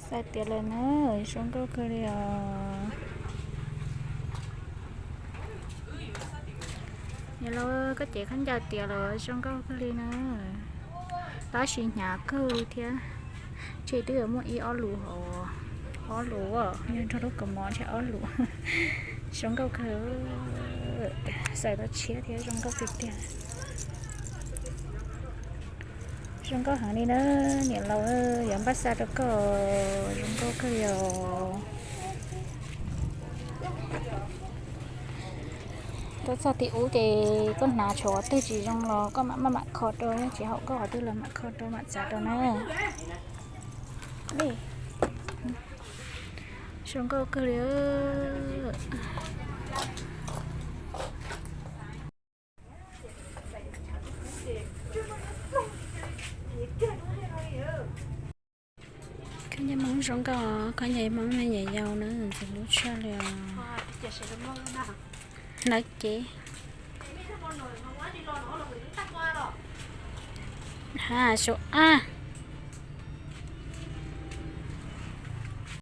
Xaws tiav lawm na, zoo nkauj kawg li os. Niam laus, koj cev khaub ncaws tiav lawm, zoo nkauj kawg li na. Tab sis hnyav kawg li thiab. Ntshe twb yuav muaj ib ob lus hauv, ob lus, yog nrog lub kaus mom ntshe ob lus. Zoo nkauj kawg. Xaws tau tshiab thiab, zoo nkauj tiag tiag. Zoo nkauj heev li na, niam laus, yuav npaj xa rau koj, zoo nkauj kawg li os. Tuaj txog tim ub ces koj hnav tshuav qhov twg tsis zoo los koj mam maj mam kho rau, tsis haum koj qhov twg los mam kho rau mam txav rau na. Zoo nkauj kawg li. Khaub ncaws Hmoob zoo nkauj, khaub ncaws Hmoob me nyuam yaus na, ntxim hlub tshaj li os. Hlawv cev. Ha, su ab.